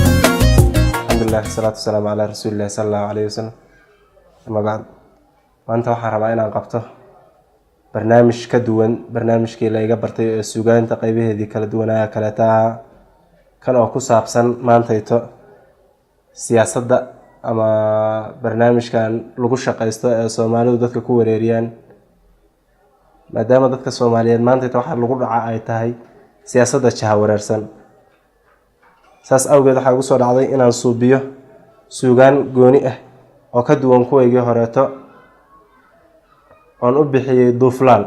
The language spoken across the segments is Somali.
Alxamdulilah, wasalaatu wasalaamu calaa rasuulillahi sala allahu alayhi wasalam, ama bacd. Maanta waxaan rabaa inaan qabto barnaamij ka duwan barnaamijkii la iga bartay ee sugaanta qeybaheedii kala duwanaaha kaleeta ahaa, kan oo ku saabsan maantayto siyaasadda ama barnaamijkan lagu shaqaysto ee Soomaalidu dadka ku wareeriyaan, maadaama dadka Soomaaliyeed maantayto waxa lagu dhaca ay tahay siyaasadda jaha wareersan. Saas awgeed waxaa igu soo dhacday inaan suubiyo suugaan gooni ah oo ka duwan kuwaygii horeeto, oon u bixiyey duuflaal.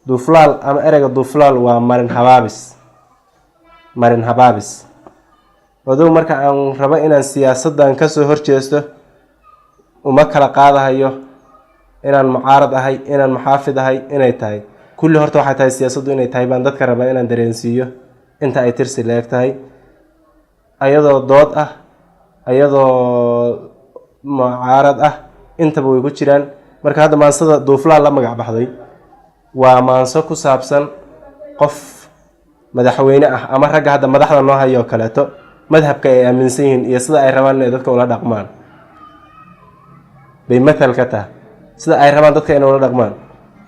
Duuflaal ama ereyga duuflaal waa marin habaabis, marin habaabis odow. Marka aan rabo inaan siyaasaddan kasoo horjeesto, uma kala qaadahayo inaan mucaarad ahay, inaan muxaafid ahay, inay tahay kulli. Horta waxay tahay siyaasaddu inay tahay baan dadka rabaa inaan dareensiiyo inta ay tirsi leeg tahay, ayadoo dood ah, ayadoo mucaarad ah, intaba way ku jiraan. Marka hadda maansada duuflaal la magac baxday waa maanso ku saabsan qof madaxweyne ah ama ragga hadda madaxda noo hayo oo kaleeto, madhabka ay aaminsan yihiin iyo sida ay rabaan inay dadka ula dhaqmaan bay mathal ka tahay, sida ay rabaan dadka inay ula dhaqmaan.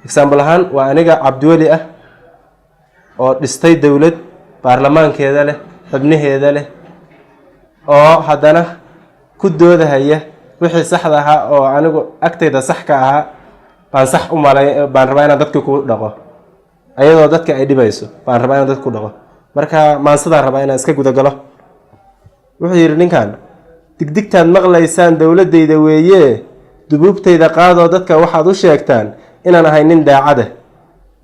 Example ahaan, waa aniga Cabdiweli ah oo dhistay dowlad baarlamaankeeda leh, xubnaheeda leh, oo haddana ku doodahaya wixii saxda ahaa oo anigu agtayda sax ka ahaa baan sax u malay, baan rabaa inaan dadka ku dhaqo, ayadoo dadka ay dhibayso baan rabaa inaan dadka ku dhaqo. Marka maansadaan rabaa inaan iska gudagalo. Wuxuu yidhi ninkan: "Digdigtaad maqlaysaan dowladdayda weeye, dubuubtayda qaadoo dadka waxaad u sheegtaan inaan ahay nin daacada.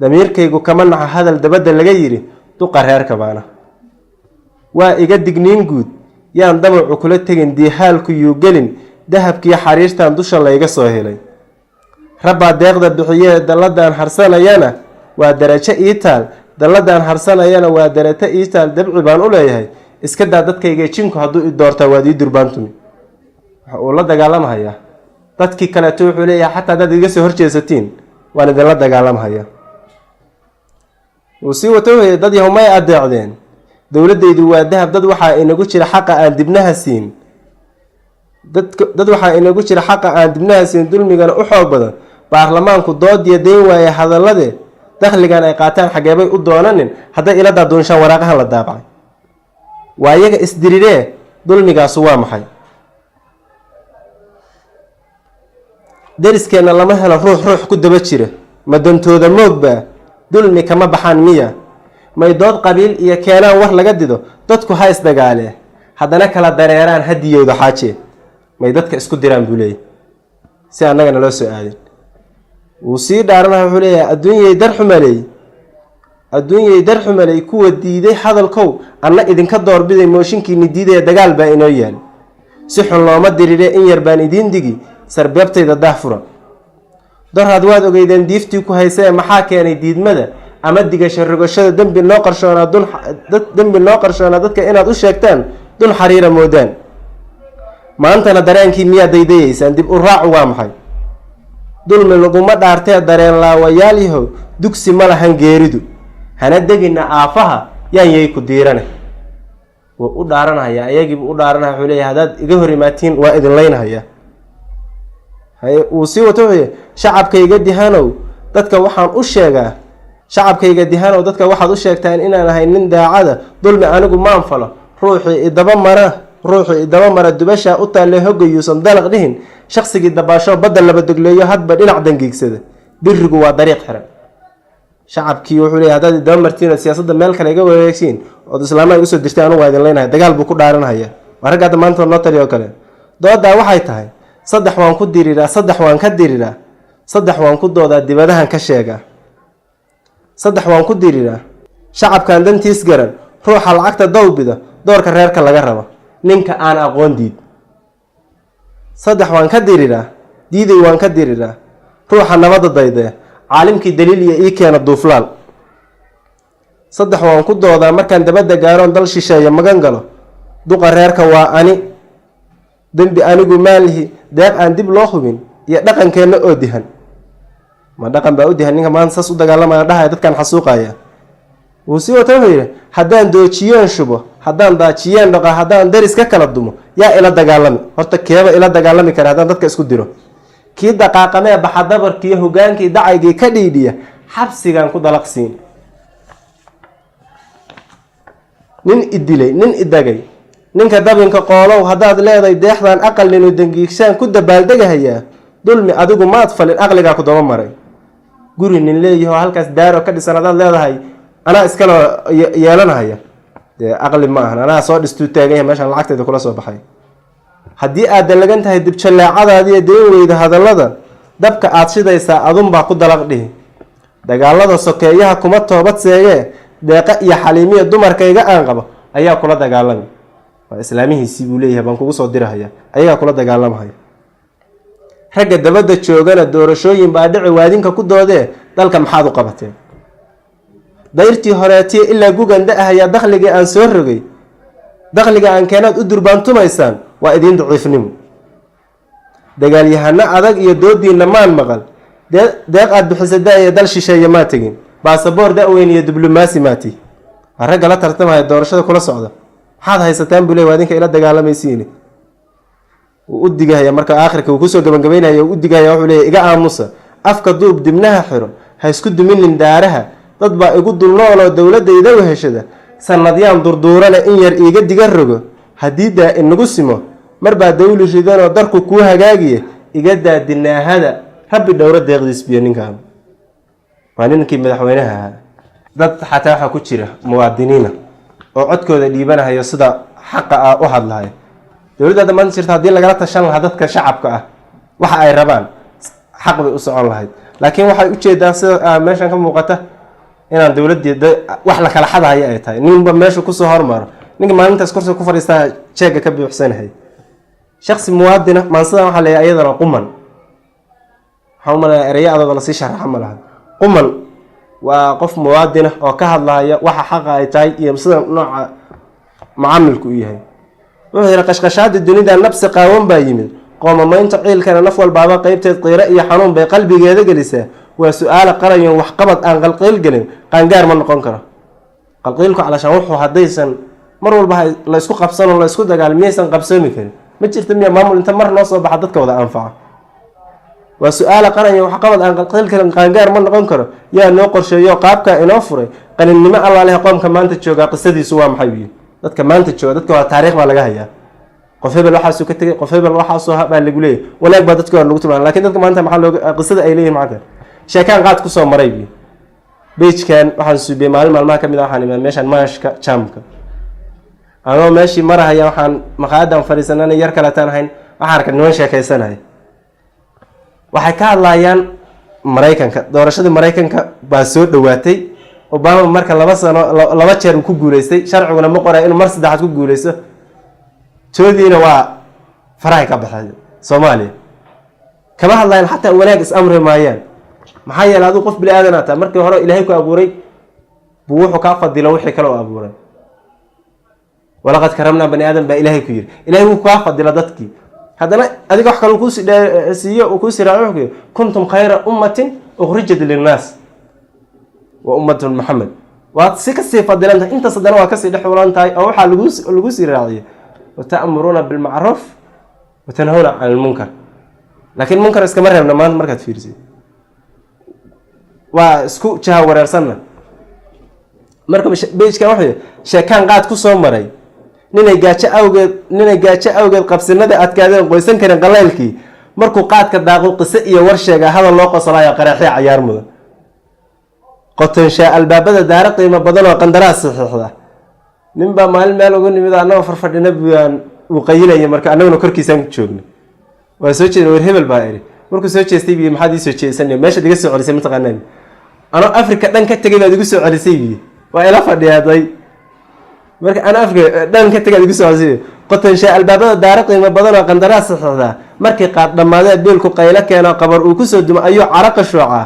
Damiirkaygu kama naxo hadal dabadda laga yidhi, duqa reerka baana waa iga digniin guud. Yaan damacu kula tegin, diihaalku yuu gelin, dahabkiiyo xariirtan dusha layga soo helay. Rabbaa deeqda bixiyee, dalladaan harsanayana waa darajo ii taal, dalladaan harsanayana waa darajo ii taal. Dabci baan u leeyahay, iska daa dadkayga jinku, hadduu i doortaa waad ii durbaantumi." Waxa uu la dagaalamahayaa dadkii kaleeto. Wuxuu leeyahay, xataa haddaad iga soo horjeesatiin, waan idinla dagaalamhayaa. Wuu sii wato, wuxuu dad yahow may adeecdeen, dowladdaydu waa dahab. Dad waxaa inagu jira xaqa aan dibnaha siin, dad waxaa inagu jira xaqa aan dibnaha siin, dulmigana u xoog badan. Baarlamaanku doodiya dayn waaye hadallade, dakhligan ay qaataan xageebay u doonanin? Hadday ila daaduunshaan waraaqahan la daabacay, waa iyaga isdiriree, dulmigaasu waa maxay? Deriskeenna lama helo ruux ruux ku daba jira, ma dantooda moogbaa? Dulmi kama baxaan miya? May dood qabiil iyo keenaan war laga dido? Dadku ha isdagaalee, haddana kala dareeraan hadiyowda xaaje. May dadka isku diraan buu leeyahy, si annagana loo soo aadin. Wuu sii dhaaranaya, wuxuu leeyahay: "Adduunyay dar xumaley, adduunyay dar xumaley, kuwa diiday hadalkow, anna idinka doorbiday, mooshinkiini diidaya. Dagaal baa inoo yaal, si xun looma dirire, in yar baan idiin digi, sarbeebtayda daahfura. Doraad waad ogeydeen diiftii ku haysee, maxaa keenay diidmada ama digasho rogashada? Dembi noo qarshoonaa dun, dembi noo qarshoonaa dadka inaad u sheegtaan, dun xariira moodaan. Maantana dareenkii miyaad daydayeysaan? Dib u raacu waa maxay? Dulmi laguma dhaartee, dareen laawayaal yahow, dugsi ma lahan geeridu, hana degina aafaha, yaan yay ku diirane." Wuu u dhaaranhayaa, ayagiibuu u dhaaranaya. Wuxuu leeyahay, haddaad iga hor imaatiin, waa idin laynhayaa. Wuu sii wato, wuxuu yihi: "Shacabkayga dihanow, dadka waxaan u sheegaa, shacabkayga dihanow, dadka waxaad u sheegtaan inaan ahay nin daacada. Dulmi anigu maan falo, ruuxii idaba mara, ruuxii idaba mara, dubashaa u taalle hogga yuusan dalaq dhihin. Shaqsigii dabaashoo badda laba dogleeyo, hadba dhinac dangiigsada, birigu waa dariiq xiran." Shacabkii wuxuu leeyahay, haddaad idaba martiin ood siyaasadda meel kale iga wareegsiin ood islaamaha igu soo dirtay, anugu waa idin leynahay. Dagaal buu ku dhaaranhaya. Waa ragga hadda maanta noo taliyo kale. Doodaa waxay tahay: saddex waan ku diriiraa, saddex waan ka diriiraa, saddex waan ku doodaa, dibadahan ka sheegaa. Saddex waan ku diriiraa: shacabkan dantiis garan, ruuxa lacagta dawbida, doorka reerka laga rabo, ninka aan aqoon diid. Saddex waan ka diriiraa, diiday waan ka diriiraa: Ruuxa nabadda daydee caalimkii daliil iyo ii keena duuflaal. Saddex waan ku doodaa markaan dabadda gaaroon dal shisheeye magan galo. Duqa reerka waa ani, dembi anigu maalihi, deeq aan dib loo hubin iyo dhaqankeenna oo dihan. Ma dhaqan baa u dihan ninka maanta saas u dagaalamaya, dhahaya dadkan xasuuqaya? Wuu sii wata, wuxuu yidhi: haddaan doojiyeen shubo, haddaan daajiyeen dhaqa, haddaan daris ka kala dumo, yaa ila dagaalami? Horta keeba ila dagaalami kara haddaan dadka isku diro? Kii daqaaqamee baxadabarkiiyo hogaankii dacaygii ka dhiidhiya, xabsigaan ku dalaqsiin. Nin idilay, nin idagay, ninka dabinka qoolow, haddaad leedahay deexdan aqal ninu dangiigshaan ku dabaaldegahayaa, dulmi adigu maad falin, aqligaa ku daba maray. Guri nin leeyaho halkaas daaro ka dhisan haddaad leedahay anaa iskala yeelanahaya, dee aqli ma ahan. Anaa soo dhistuu taagan yahay meeshaan, lacagteeda kula soo baxay. Haddii aad dalagan tahay dibjaleecadaadiiyo dayn weyda hadallada, dabka aad shidaysaa adunbaa ku dalaq dhihi. Dagaalada sokeeyaha kuma toobad seegee, deeqa iyo xaliimiya dumarkayga aan qabo ayaa kula dagaalami. Waa islaamihiisii buu leeyahay, baan kugu soo dirahaya, ayagaa kula dagaalamahaya. Ragga dabadda joogana doorashooyin baa dhici waadinka ku doodee, dalka maxaad u qabateen? Dayrtii horeetiye ilaa gugan da-ahayaa dakhligii aan soo rogay, dakhliga aan keenaad u durbaantumaysaan, waa idiin daciifnimo. Dagaalyahano adag iyo doodiinna maan maqal, deeq aad bixisa da-ya dal shisheeye maa tegin, baasaboor da-weyn iyo diblomaasi maati. Waa ragga la tartamaya doorashada kula socda. Maxaad haysataan buu ley, waa idinka ila dagaalamaysiine. Wuu u digahaya marka aakhirka, wuu kusoo gabagabaynaya, wuu u digahaya, wuxuu leeyahy: iga aamusa, afka duub, dibnaha xiro, ha isku duminin daaraha. Dad baa igu dulnooloo dowladayda weheshada, sannadyaan durduurana in yar iiga diga rogo. Haddii daa inagu simo mar baa dawli ridanoo darku kuu hagaagiye, iga daa dinaahada, rabbi dhowro deeqdiis biyo. Ninkaan waa ninkii madaxweynaha ahaa. Dad xataa waxaa ku jira muwaadiniina oo codkooda dhiibanahayo, sida xaqa ah u hadlahayo. Dowladda hadda maanta jirta haddii lagala tashan lahaa dadka shacabka ah waxa ay rabaan, xaq bay u socon lahayd. Laakiin waxay ujeedaa sida meeshan ka muuqata inaan dowladdii wax la kala xadahaya ay tahay. Ninba meeshu kusoo hormaro, ninka maalintaas kursiga ku fadhiistaa jeegga ka buuxsanahay. Shaksi muwaadina maansadan waxaa leeyahay iyadana quman. Waxaan u malaya ereyo adagoo lasii sharaxa ma laha. Quman waa qof muwaadina oo ka hadlaya waxa xaqa ay tahay iyo sida nooca mucaamilku u yahay. Wuxuu yihi: qashqashaada dunida nabsi qaawan baa yimid, qoomamaynta ciilkana naf walbaaba qeybteed qiiro iyo xanuun bay qalbigeeda gelisaa. Waa su-aala qarayon, waxqabad aan qalqiil gelin qaangaar ma noqon karo. Qalqiilku calashaan wuxuu haddaysan mar walba la isku qabsanoo la isku dagaal, miyaysan qabsoomi karin? Ma jirta miya maamul inta mar noo soo baxa dadka wada anfaca? Waa su-aala qaranya, waxqabad aan qalqiil karin qaangaar ma noqon karo. Yaa noo qorsheeyo qaabkaa inoo furay qaninnimo allaaleh? Qoomka maanta joogaa qisadiisu waa maxay wiyi? Dadka maanta jooga, dadka waa taariikh baa laga hayaa. Qof hebel waxaasuu ka tegay, qof hebel waxaasuu baa lagu leeyahy, wanaag baa dadka hore lagu tilmaamay. Lakin dadka maanta maxaa looga qisada ay leeyihin? Maanta sheekaan qaad kusoo maray buyi. Bejkan waxaan suubiyey maalin maalmaha ka mid a, waxaan imaa meeshaan maashka jaamka, anoo meeshii marahaya, waxaan maqaayadan fadhiisanana yar kaleetaan ahayn, waxaan arkay niman sheekaysanaya. Waxay ka hadlayaan Maraykanka. Doorashadii Maraykanka baa soo dhowaatay. Obama marka 2 sano 2 jeer uu ku guuleystay, sharciguna ma qoraya inuu mar saddexaad ku guuleysto. Toodiina waa farahay ka baxay. Soomaaliya kama hadlayan, xataa wanaag is amri maayaan. Maxaa yeele, aduu qof bini aadan aa tahay, markii hore Ilaahay ku abuuray buu wuxuu kaa fadilo wixii kale oo abuuray. Walaqad karamnaa bani aadam baa Ilaahay ku yiri. Ilahay wuu kaa fadilo dadkii, haddana adiga wax kale kuusi siiyo, uu kuusii raaco. Wuxuu ku yiri: kuntum khayra ummatin ukhrijat linnaas wa ummatun Maxamed. Waad si kasii fadilan tahay intaas, haddana waa kasii dhex ulan tahay, oo waxaa lagu sii raaciyay: wata'muruuna bilmacruuf watanhawna can ilmunkar. Laakiin munkar iskama reebna. Maanta markaad fiirisid waa isku jaha wareersanna. Marka bejkan wuxuu sheekaan qaad ku soo maray: ninay gaajo awgeed qabsinada adkaadeen, qoysan karin qalaylkii, markuu qaadka daaqo qiso iyo war sheega, hadal loo qosolaayo, qaraexyo cayaar mudan, qotonshaa albaabada daaro qiimo badan oo qandaraas saxiixda. Nin baa maalin meel ugu nimid, annagoo farfadhina buaan, uu qayilaya. Marka annaguna korkiisaan joogna, waa soo jeeda. War hebel baa iri. Markuu soo jeestay biyo: maxaad ii soo jeesanay? Meeshaad iga soo celisay mataqaanaan? Anoo Africa dhan ka tegay baad igu soo celisay biyo. Waa ila fadhiyaaday. Marka anoo Africa dhan ka tegay aad igu soo celisay. Qotonshaa albaabada daaro qiimo badan oo qandaraas saxiixda. Markii qaad dhammaadee biilku qaylo keeno, qabar uu kusoo dumo, ayuu caro qashoocaa.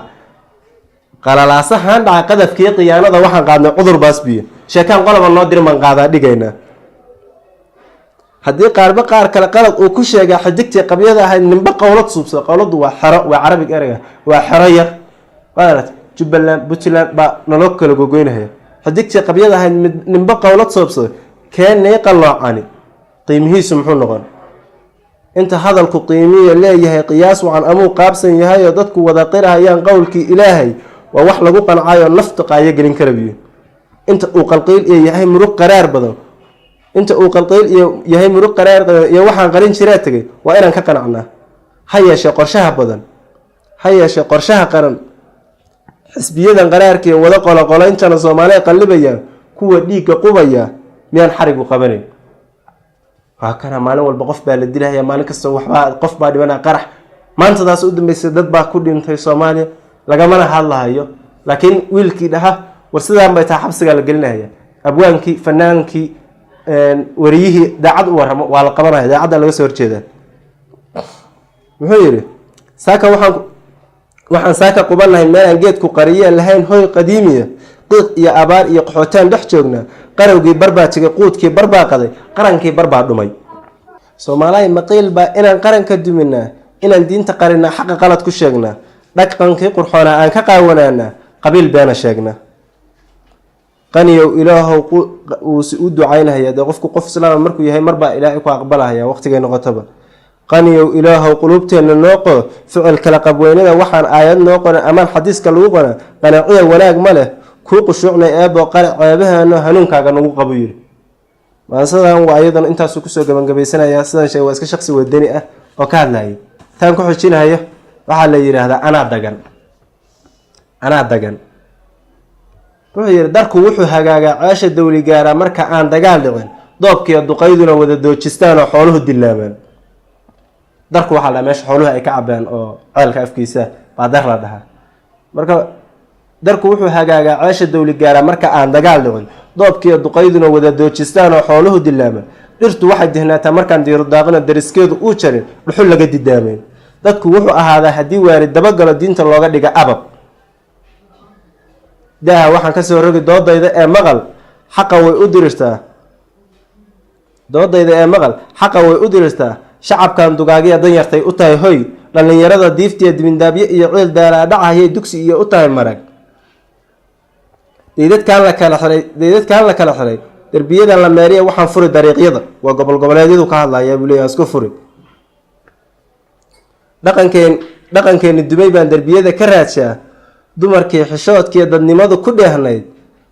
Qalalaasahaan dhaca, qadafkii khiyaanada, waxaan qaadnay cudur baas biyo. Sheekaan qoloba noo dirman qaadaa dhigaynaa. Haddii qaarba qaar kale qalad uu ku sheegaa, xidigtii qabyada ahayd ninba qowlad suubsado. Qowladdu waa xero, waa Carabig ereyga, waa xero yar. Waad aragtay, Jubbaland, Puntland baa naloo kala gogoynahaya. Xidigtii qabyada ahayd mid ninba qowlad suubsado, keenay qalloocani qiimihiisu muxuu noqon? Inta hadalku qiimiya leeyahay, qiyaas wacan amuu qaabsan yahay oo dadku wada qirahayaan qowlkii Ilaahay, waa wax lagu qancayo, naftu qaayo gelin kara biyo. Inta uu qalqiil iyo yahay murug qaraar badan, inta uu qalqiil iyo yahay murug qaraar badan iyo waxaan qalin jiraa tegay, waa inaan ka qanacnaa. Ha yeeshee qorshaha badan, ha yeeshee qorshaha qaran, xisbiyadan qaraarkiiyo wada qoloqoleyntana Soomaaliya qallibayaan, kuwa dhiigga qubaya miyaan xarigu qabanayn? Waa kana maalin walba qof baa la dilahaya, maalin kasta waxbaa qof baa dhimanaya, qarax maantadaas u dambeysay dad baa ku dhintay Soomaaliya, lagamana hadlahayo. Laakiin wiilkii dhaha war sidaan bay tahay, xabsigaa la gelinaya. Abwaankii, fanaankii, wariyihii daacad u warramo waa la qabanaya, daacadda laga soo horjeedaa. Muxuu yidhi? Saaka waxaan saaka qubanahay meelaan geedku qariyeen lahayn, hoy qadiimiya, qiiq iyo abaar iyo qaxootaan dhex joognaa. Qarowgii barbaa tegay, quudkii barbaa qaday, qarankii barbaa dhumay. Soomaaliya, maqiil baa inaan qaranka duminaa, inaan diinta qarinaa, xaqa qalad ku sheegnaa, dhaqankii qurxoonaa aan ka qaawanaanaa, qabiil beena sheegnaa. Qaniyow Ilaahow, uu si u ducaynahaya. Dee qofku qof islaama markuu yahay, marbaa Ilaahay ku aqbalahaya waqtigay noqotaba. Qaniyow Ilaahow, quluubteenna noo qo ficil kala qabweynada. Waxaan aayad noo qoran amaan xadiiska lagu qoran, qanaciya wanaag ma leh. Kuu qushuucnay eebo, qare ceebaheeno, hanuunkaaga nagu qabu yidhi. Maansadan waa iyadana intaasuu kusoo gabangabeysanaya. Sidan sheeg, waa iska shaqsi wadani ah oo ka hadlayay. Taan ku xijinayo waxaa la yidhaahdaa "Anaa dagan". Anaa dagan, wuxuu yidhi: darku wuxuu hagaagaa, ceesha dawli gaaraa, marka aan dagaal dhicin, doobkiiyo duqayduna wada doojistaan oo xooluhu dilaamaan. Darku waxaa la dhahaa meesha xooluhu ay ka cabaan oo ceelka afkiisa baa dar la dhahaa. Marka darku wuxuu hagaagaa, ceesha dawli gaaraa, marka aan dagaal dhicin, doobkiiyo duqayduna wada doojistaan oo xooluhu dilaamaan. Dhirtu waxay dihnaataa markaan diirudaaqina, dariskeedu uu jarin, dhuxul laga didaamayn. Dadku wuxuu ahaadaa haddii waalid dabagalo, diinta looga dhiga abab. Daha waxaan kasoo rogi doodayda ee maqal, xaqa way u dirirtaa. Doodayda ee maqal, xaqa way u dirirtaa. Shacabkan dugaagiya danyartay u tahay hoy. Dhallinyarada diiftiya dibindaabyo iyo ciil daalaadhacayay dugsi iyo u tahay marag. Daydadkaan la kala xiray, daydadkaan la kala xiray, derbiyadan la meeriya, waxaan furi dariiqyada. Waa gobol goboleedyadu ka hadlaya buu leeyahay, isku furi. Dhaqankeeni dumay baan derbiyada ka raadshaa. Dumarkii xishoodkiiyo dadnimadu ku dheehnayd,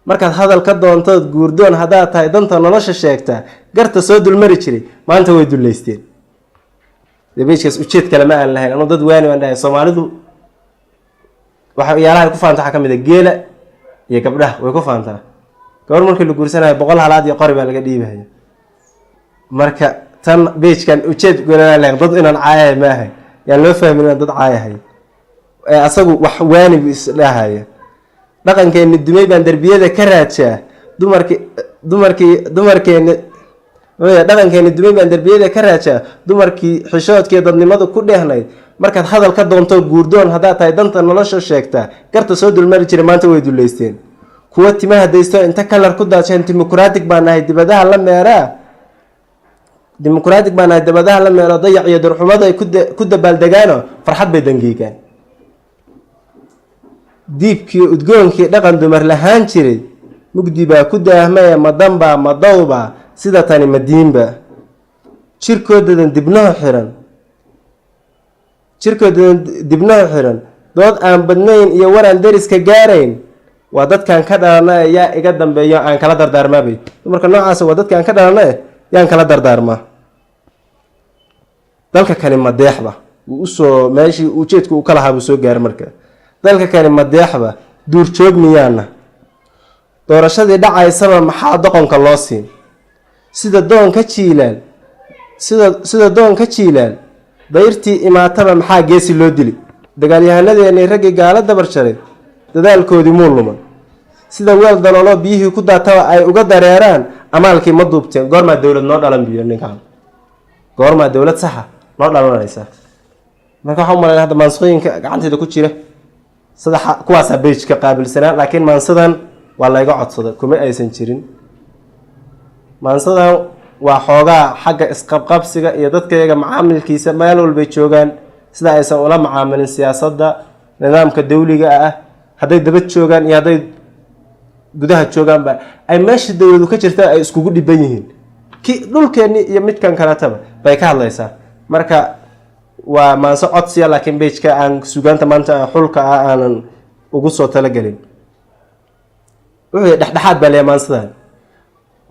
markaad hadal ka doontood guurdoon haddaad tahay, danta nolosha sheegtaa, garta soo dulmari jiray, maanta way dullaysteen. Page-kaas ujeed kale ma aan lahayn, ama dad waani baan dhahay. Soomaalidu waxyaalaha ay ku faanta waxaa ka mid a geela iyo gabdhaha. Way ku faantaa. Gabar markii la guursanayo, 100 halaad iyo qori baa laga dhiibahaya. Marka tan page-kan ujeed golaan lahayn, dad inaan caayahay ma ahay, yaan loo fahmin inaan dad caayahay. Ee asagu wax waani buu isdhahaya. Dhaqankeeni dumay baan derbiyada ka raadshaa. Dumarkii dumarkii dumarkeeni dhaqankeeni dumay baan derbiyada ka raadshaa. Dumarkii xishoodkii dadnimadu ku dheehnayd, markaad hadal ka doonto guurdoon haddaad tahay, danta nolosha sheegtaa, garta soo dulmari jiray, maanta way dullaysteen. Kuwa timaha daysto inta kalar ku daadsheen, dimuqraatig baa nahay dibadaha la meeraa, dimuqraatig baa nahay dibadaha la meero, dayac iyo darxumada ay ku dabaaldegaano, farxad bay dangiigaan. Diibkii udgoonkii dhaqan dumar lahaan jiray mugdi baa ku daahmaya. Ma danbaa, ma dawbaa sida tani, ma diinba? Jirkoodadan dibnaha xiran, jirkoodadan dibnaha xiran, dood aan badnayn iyo waraan deriska gaarayn, waa dadkaan ka dhalana. Yaa iga dambeeyo aan kala dardaarmaabay? Dumarka noocaas waa dadkaan ka dhalana, yaan kala dardaarmaa? Dalka kani ma deexba? Wuu usoo meeshii ujeedku uu ka lahaa buu soo gaaray. Marka dalka kani ma deexba? Duurjoog miyaana? Doorashadii dhacaysaba maxaa doqonka loo siin? Sida doonka jiilaal, sida doonka jiilaal, dayrtii imaataba maxaa geesi loo dili? Dagaalyahanadeenii raggii gaalo dabar jaray, dadaalkoodii muu luman? Sida weel daloolo biyihii ku daataba ay uga dareeraan, amaalkii ma duubteen? Goormaa dowlad noo dhalan biyo ninkan? Goormaa dowlad saxa Noo dhalanaysa. Marka waxaan u malaynaya hadda maansooyinka gacanteyda ku jira saddexa kuwaasaa page-ka qaabilsanaa, laakiin maansadan waa layga codsaday, kuma aysan jirin. Maansadan waa xoogaa xagga isqabqabsiga iyo dadka iyaga macaamilkiisa meel walbay joogaan, sida aysan ula macaamilin siyaasadda nidaamka dawliga ah, hadday daba joogaan iyo hadday gudaha joogaanba, ay meesha dowladu ka jirta ay iskugu dhiban yihiin, ki dhulkeenni iyo midkan kaletaba bay ka hadlaysaa. Marka waa maanso codsiya, laakiin page-ka aan sugaanta maanta xulka ah aanan ugu soo talagelin. Wuxuu yihi, "Dhexdhexaad" baa leeya maansadan.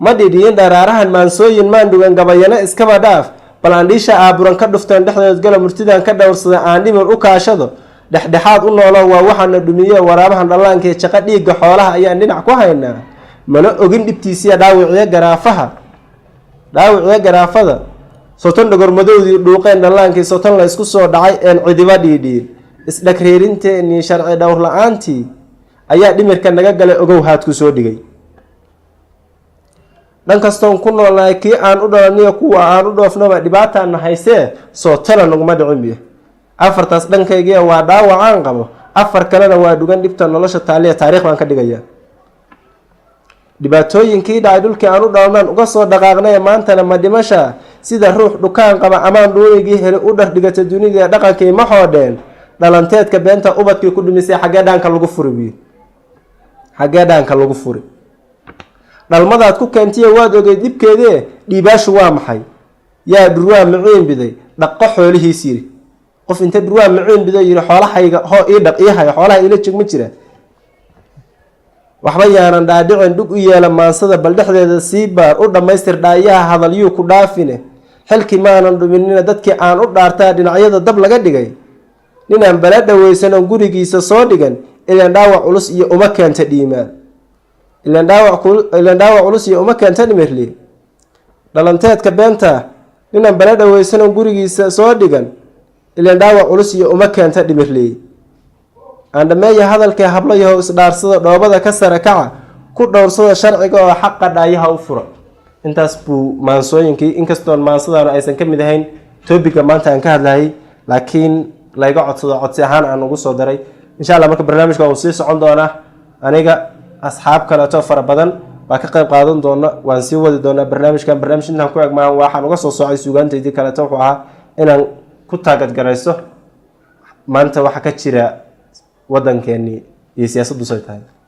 Ma dhidhiyin dharaarahan maansooyin, maan dhugan gabayano, iskaba dhaaf. Bal aan dhiisha aaburan ka dhufteen, dhexdeed galo, murtidan ka dhowrsada, aan dhimir u kaashado. Dhexdhexaad u noolo waa waxaana dhumiye. Waraabahan dhallaankae jaqa dhiigga xoolaha ayaan dhinac ku haynaa, mana ogin dhibtiisiya dhaawiciyo garaafaha, dhaawiciyo garaafada. Soton dhogormadowdii dhuuqeen dhallaankii, soton la isku soo dhacay een cidiba dhiidhiin. Isdhagreerinteenii, sharci dhowr la-aantii ayaa dhimirka naga galay, ogow haadku soo dhigay. Dhan kastoon ku noolnahay, kii aan u dhalaniyo kuwa aan u dhoofnaba, dhibaataana haysee, soo tala naguma dhicin biyo. Afartaas dhankaygiya waa dhaawacaan qabo, afar kalena waa dhugan dhibta nolosha taaliya, taarikh baan ka dhigaya. Dhibaatooyinkii dhacay dhulkii aan u dhalnaan uga soo dhaqaaqnay, maantana ma dhimasha? Sida ruux dhukaan qaba amaan dhuunigii helay u dhar dhigata dunida, dhaqankii ma xoodheen. Dhalanteedka beenta ubadkii ku dhumisay, xaggee dhaanka lagu furi biyo, xaggee dhaanka lagu furi? Dhalmadaad ku keentiya waad ogeyd dhibkeedee, dhiibaashu waa maxay? Yaa dhurwaa maciin biday dhaqo xoolihiis yiri? Qof inta dhurwaa maciin biday yiri, "Xoolahayga hoo, ii dhaq, ii haya xoolaha, ila jig," ma jira. Waxba yaanan dhaadhicin, dhug u yeela maansada, bal dhexdeeda sii baar, u dhammaystir dhaayaha, hadalyuu ku dhaafine. Xilkii maanan dhuminina, dadkii aan u dhaartaa dhinacyada dab laga dhigay. Ninaan bala dhaweysan oon gurigiisa soo dhigan, ilaan dhaawac culus iyo uma keenta dhiimaan, ilaan dhaawac culus iyo uma keenta dhimirli. Dhalanteedka beenta ninaan bala dhaweysan oon gurigiisa soo dhigan, ilaan dhaawac culus iyo uma keenta dhimirley. Aan dhameeya hadalkee, hablo yahow isdhaarsada, dhoobada ka sara kaca, ku dhowrsada sharciga oo xaqa dhaayaha u fura. Intaas buu maansooyinkii, inkastoon maansadaanu aysan ka mid ahayn topic-ga maanta aan ka hadlayay, laakiin layga codsado, codsi ahaan aan ugu soo daray, insha Allah. Marka barnaamijka uu sii socon doonaa, aniga asxaab kaleeto fara badan baa ka qayb qaadan doona, waan sii wadi doonaa barnaamijkan. Barnaamij intaan ku egmaan waxaan uga soo soocay suugaantaydii kaleeto wuxuu ahaa inaan ku taagadgarayso maanta waxa ka jira waddankeenii iyo siyaasaddu say tahay.